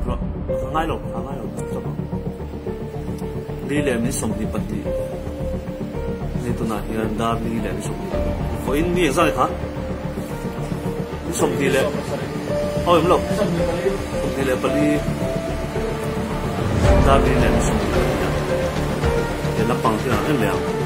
Ka ngai lo, ka ngai lo, stop ang. Li leh min 22 hei tunah hian dar li leh min 22 vawiin ni engzah ni kha? Ni 20 leh aw em lo 24 dar li leh min 24 he lampang thil ang em leh ang.